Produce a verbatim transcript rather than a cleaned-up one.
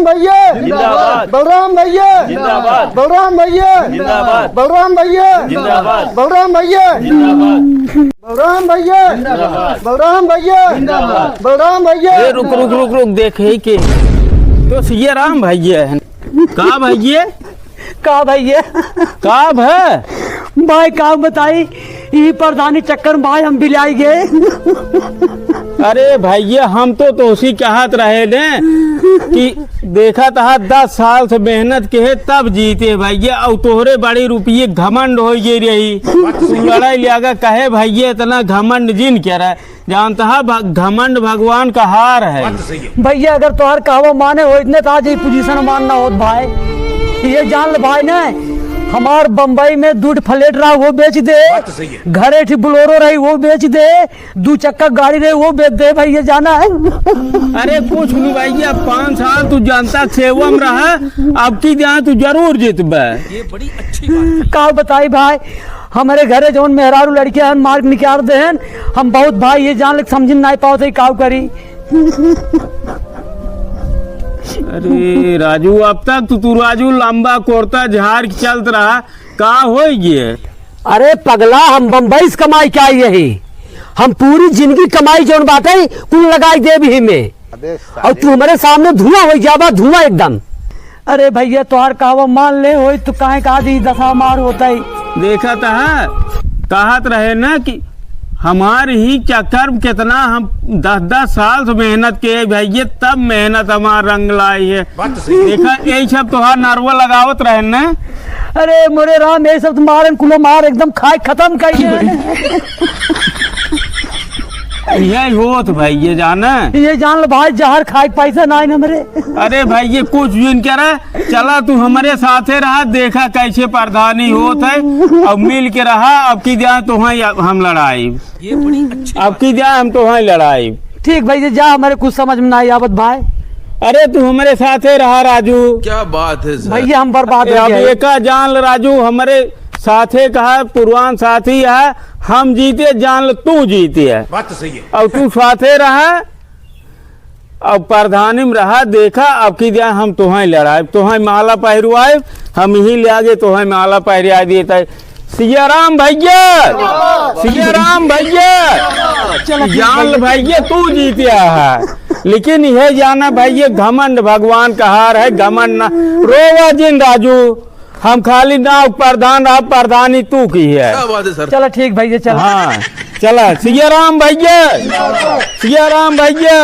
भैया जिंदाबाद। बलराम भैया जिंदाबाद। बलराम भैया जिंदाबाद। बलराम भैया जिंदाबाद। बलराम भैया जिंदाबाद। बलराम भैया जिंदाबाद। बलराम भैया जिंदाबाद। बलराम भैया। ए, रुक, रुक, रुक, रुक, देख, है के? तो सिया राम भैया है। का भैया? का भैया? का भै? भाई, का बताई, ई प्रधानी चक्कर में भाई हम बिलाई गए। अरे भैया, हम तो तोसी कहत रहे ने कि देखत हा दस साल से मेहनत के है तब जीते भैया, और तोहरे बड़ी रुपये घमंड हो गई रही। तू लड़ाई लियागा कहे भैया, इतना घमंड जिन करा। जानत हा, भ-, घमंड भगवान का हार है। बात तो सही है। भैया, अगर तोहार कहवा माने होइत ने, तो आज ई पोजीशन मान ना होत भाई। ये जान ले भाई ने, हमार बम्बई में दू ठे फ्लैट रहा, वो बेच दे। बात तो सही है। घरे ठी बोलेरो रही, वो बेच दे। दू चक्का गाड़ी रही, वो बेच दे भैया, जाना है। अरे कुछ नहीं भैया, पाँच साल तू जनता सेवा में रहा, अब की जहाँ तू जरूर जीतबे। ये बड़ी अच्छी बात है। का बताई भाई, हमरे घरे जौन मेहरारू लड़के हन, मार के निकाल दे हन। हम बहुत भाई ये जान ले समझ में नाई पावत है, काव करी। अरे राजू, अब तक तू, तू राजू लंबा कुर्ता झाड़ के चलत रहा, का होई गए? अरे पगला, हम बम्बई से कमाई के आई यही, हम पूरी जिंदगी कमाई जौन बाटे कुल लगाई देब ही में। अबे और साले। तू हमरे सामने धुआं हो जाबा, धुआं एकदम। अरे भैया, तोहार कहवा मान ले होई, तू काहे का दी दशा मार होता ही। देखत हा, कहत रहे ना कि हमार ही चक्कर में कितना हम दस दस साल से मेहनत के भैया, तब मेहनत हमार रंग लाई है। बात तो सही। देखा, यही सब तोहार नरवा लगावत रहे ना। अरे मोरे राम, यही सब तो मारन कुलो मार एकदम खाए खत्म कर दिए। यही होत भाई, ये जाने। ये जान लो भाई, जहर खाए के पैसा ना है हमरे। अरे भाई, ये कुछ भी न करे, चला तू हमरे साथे रहा, देखा कैसे प्रधानी होत है, अब मिल के रहा, अब की जाए तो हम लड़ाई। ये बड़ी अच्छी अब की जाए हम तो लड़ाई। ठीक भैया, जा, हमरे कुछ समझ में ना आवत भाई। अरे तू हमरे साथे रहा राजू। क्या बात है सर। भैया हम बर्बाद अरे हो अब गए। एका जान ल राजू, हमरे साथे कहा पुरवान साथी है, हम जीते जान ल तू जीते है। बात तो सही है। अब तू साथे रहा, अब प्रधानी में रहा, देखा अब की जाए हम तोहाई लड़ाई, तोहाई माला पहिरवाए, हम यही ले आगे तोहाई माला पहिरा देता है। सिया राम भैया, सिया राम भैया। चलो, ठीक जान भैया। भैया तू जीतिया है, लेकिन यह जाना भैया घमंड भगवान का हार है, घमंड ना। रोवा जिन राजू, हम खाली ना प्रधान रहा, प्रधानी तू की है। क्या बात है सर। चलो ठीक भैया, चलो। हाँ, चला सिया राम भैया, सिया राम भैया।